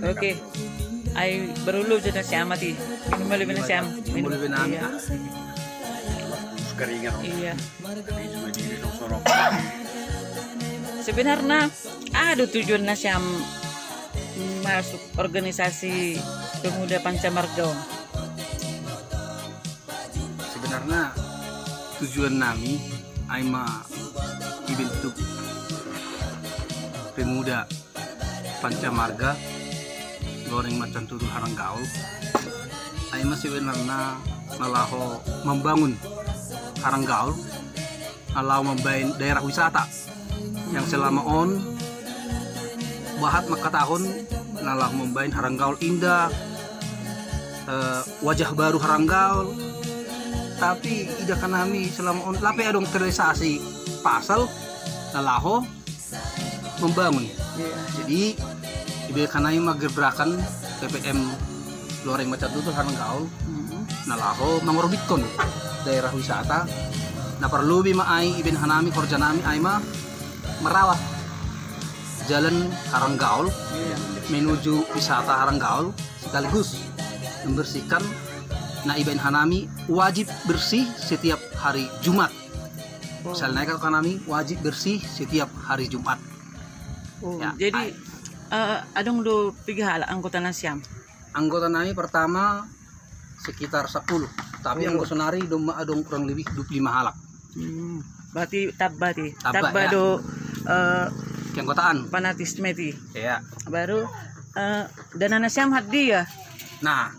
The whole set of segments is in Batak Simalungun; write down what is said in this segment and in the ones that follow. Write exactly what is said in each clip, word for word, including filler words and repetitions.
Oke. Ai berulu je nasi am ati. Minum lebih nasi am. Minum lebih nang. Iya. Iya. Sebenarnya ada tujuan nasi am masuk organisasi pemuda Pancamarga. Sebenarnya tujuan nami ai ma dibentuk pemuda Pancamarga Loreng Macan Tutul Haranggaul. Ai ma sebenarnya na laho membangun Haranggaul, na laho membain daerah wisata yang selama on bahat mangkatahon na laho membain Haranggaul indah, eh, wajah baru Haranggaul. Tapi idakan nami selama on lape adong terrealisasi pasal na laho membangun. Jadi idakan nami ma gebrakan P P M Loreng Macan Tutul Haranggaul na laho mangorbitkan daerah wisata. Na parlu be ma ai ibaen hanami, horja nami ai ma merawat jalan Haranggaul menuju wisata Haranggaul, sekaligus membersihkan. Na ibaen hanami wajib bersih setiap hari Jumat. Misalnya kan hanami wajib bersih setiap hari Jumat. Oh, ya, jadi ai. Uh, adong do piga halak anggota nasi am? Anggota nami pertama sekitar sepuluh, tapi oh. Anggo sonari domma adong kurang lebih dua puluh lima halak. Hmm. Berarti tamba ti. Tamba, tamba ya. Do uh, keanggotaan. Panatis meti. Iya. Baru uh, dana nasi am hadia. Nah,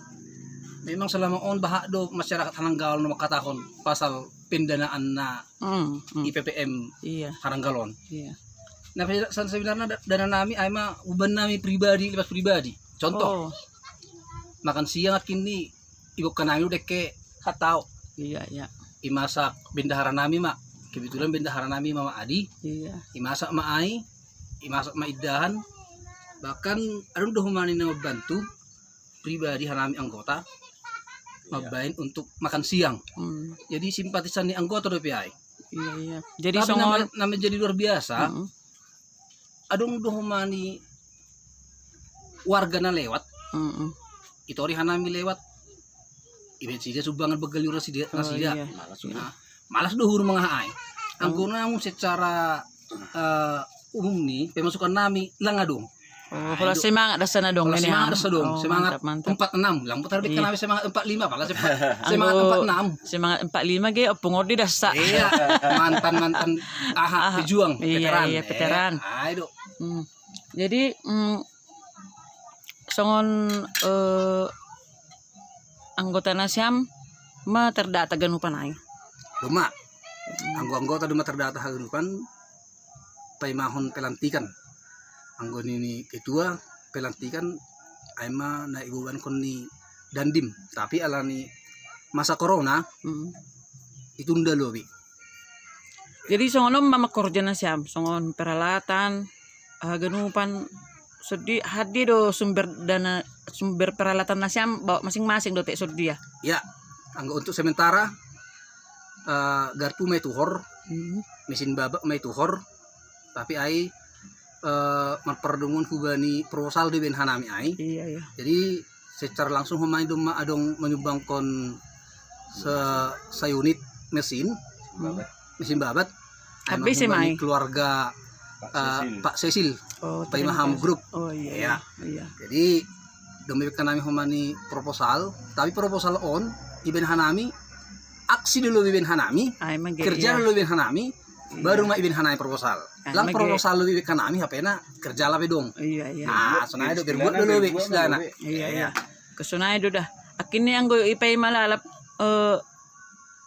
memang selama on bahat do masyarakat Haranggaul na mangkatahon pasal pendanaan na hmm, hmm. I P P M iya. Haranggaul on. Iya. Nah, sebenarnya dana nami ai ma uban nami pribadi, lepas pribadi. Contoh. Oh. Makan siang akin ni ibokan nami udah ke hatau. Iya, iya. Imasak bendahara nami ma. Kebetulan bendahara nami ma Adi. Iya. Imasak ma ai, imasak ma indahan. Bahkan adong do humani na membantu pribadi hanami anggota iya. Mabain untuk makan siang. Hmm. Jadi simpatisan ni anggota do P I. Iya, iya. Jadi tapi songon... nama, nama jadi luar biasa. Hmm. Adong do humani warga na lewat. Mm-mm. Itori hanami lewat. Ibaen sida sumbangan begal ni urang sida, oh, sida. Iya. Malas, nah, malas do huru mangaha ai. Anggo namun secara uh, umum ni pemasukan nami lang adong. Oh, kalau semangat dasar adong. Kalau semangat dasar adong, oh, semangat mantap, mantap. Empat enam, lang putar dikit iya. Nami semangat empat lima, pala semangat empat enam. Semangat empat lima ge opung odi dasar. Iya, mantan mantan aha, aha. Pejuang, iya, veteran. Iya, veteran. Eh, ayo. Hmm. Jadi mm, songon eh, anggota nasiam ma terdata ganupan ai. Doma. Hmm. Anggo anggota doma terdata haganupan paimahon pelantikan. Anggo nini ketua pelantikan ai ma na ibobankon ni dandim. Tapi alani masa corona hmm. Itunda lobi. Jadi songon on ma mangkorja nasiam, songon peralatan, Ah, ganupan soddi, haddi do sumber dana, sumber peralatan nasiam, bawa masing-masing do te soddi ya. Ya, anggo untuk sementara, eh, garpu mai tuhor, Hmm. mesin babak mai tuhor, tapi ai, eh, marpardongan hubani proposal do ibaen hanami ai. Iya, iya. Jadi secara langsung homai domma adong menyumbangkon se seunit mesin, Hmm. mesin babak. Habis ya, Hubani Mai? Keluarga, Pak eh, Sesil. Pak Sesil, Oh, Pak terima Imaham kasih. Group. Oh iya. Ya. Iya. Jadi domma ibaen hanami homani proposal, tapi proposal on ibaen hanami, aksi dulu ibaen hanami, Ai mage, kerja iya. Dulu ibaen hanami, Iya. Baru ma ibaen hanami proposal. Ah, Lang mage. Proposal dulu ibaen hanami, hapena kerja lah be dong. Iya, iya. Nah, sonai do Istilahnya berbuat dulu be berbuat istilahna. dulu be. Iya, iya. Kesonai do dah. Akhirnya anggo ipaima lalap, eh,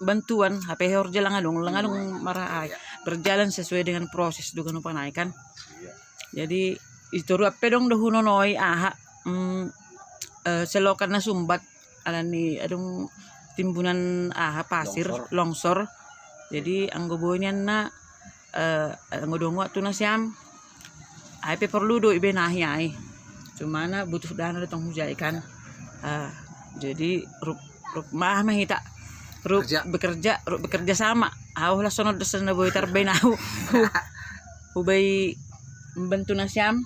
bantuan, hape horja lang adong, lang adong maraai. Berjalan sesuai dengan proses do ganupan ai kan. Iya. Jadi itoru ape dong do hunonoi aha, mm, eh, selokan na sumbat alani adong timbunan aha pasir, Longsor. Longsor. Jadi anggo boi nian na, eh, anggo dongan tu nasiam, ai pe porlu do ibaen ahi ai. Cuma na butuh dana do tong hujai kan. Ah, jadi rup, rup ma, ma hita rup Kerja. Bekerja, rup bekerja sama. Au lah sono dosen na boi tarbaen au. Hubai membantu nasiam.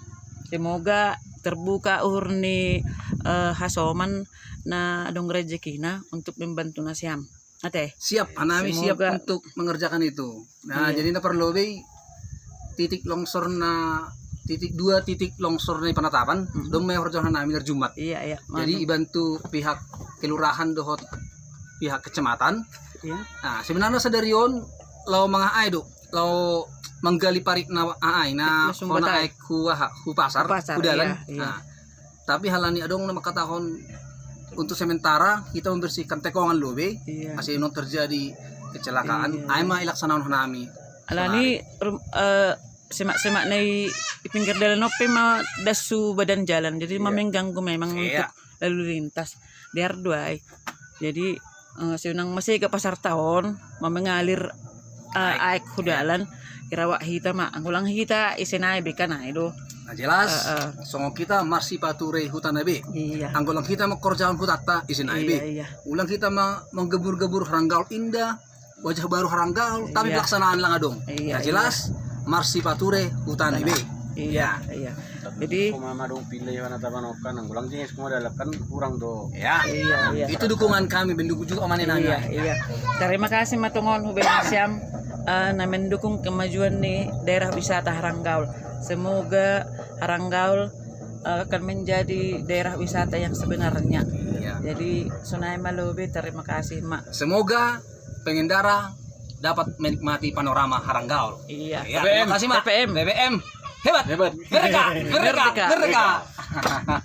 Semoga terbuka uhur ni, eh, hasoman na adong rezekina untuk membantu nasiam. Ate. Siap, hanami siap Semoga. Untuk mengerjakan itu. Nah, Iya. Jadi na parlobei titik longsor na titik dua titik longsor na penatapan, Mhm. Domma horja hanami hari Jumat. Iya, iya. Jadi Manu. Ibantu pihak kelurahan dohot pihak kecamatan. Iya. Nah, sebenarnya sadari on lao mangaai do, lao manggali parit na aai na Langsung kona batai. Aek hu aha, hu pasar, Hu pasar, hu dalan. Iya, iya. Nah, tapi halani adong na mangkatahon untuk sementara kita membersihkan tekongan lo be. Iya. Masih non terjadi kecelakaan. Iya. Ai ma ilaksanaon hanami. Alani rum, eh, semak-semak na i pinggir dalan ope ma dasu badan jalan. Jadi Iya. Ma mengganggu memang Iya. Untuk lalu lintas. Di arduai. Jadi, eh, seunang masih ke pasar taon, ma mengalir, eh, Aek. Aek hu dalan. Irawa hita ma, anggo lang hita ise nai be kan ai do. Nah, jelas. Eh, eh. Songon kita marsipature hutana be. Iya. Anggo lang kita mangkorjahon hutanta ise nai be. Iya, iya. Ulang kita ma manggebur-gebur Haranggaol indah, wajah baru Haranggaol, tapi Iya. Pelaksanaan lang adong. Iya, Nah, jelas marsipature hutana be. Iya, iya. Jadi Koma madung pilih mana taman okan, anggo lang jengis koma dalap kan kurang do. Ya. Iya, iya. Itu dukungan kami, mendukung juga omane nami. Iya, iya. Terima kasih ma tongon hubaen nasiam, eh, na mendukung kemajuan ni daerah wisata Haranggaol. Semoga Haranggaol, eh, akan menjadi daerah wisata yang sebenarnya. Iya. Jadi sonai ma lo be, terima kasih ma. Semoga pengendara dapat menikmati panorama Haranggaol. Iya. Ya, B B M. Terima kasih, Mak. B B M. B B M. Hebat. Hebat. Merdeka. Merdeka. Merdeka. Merdeka.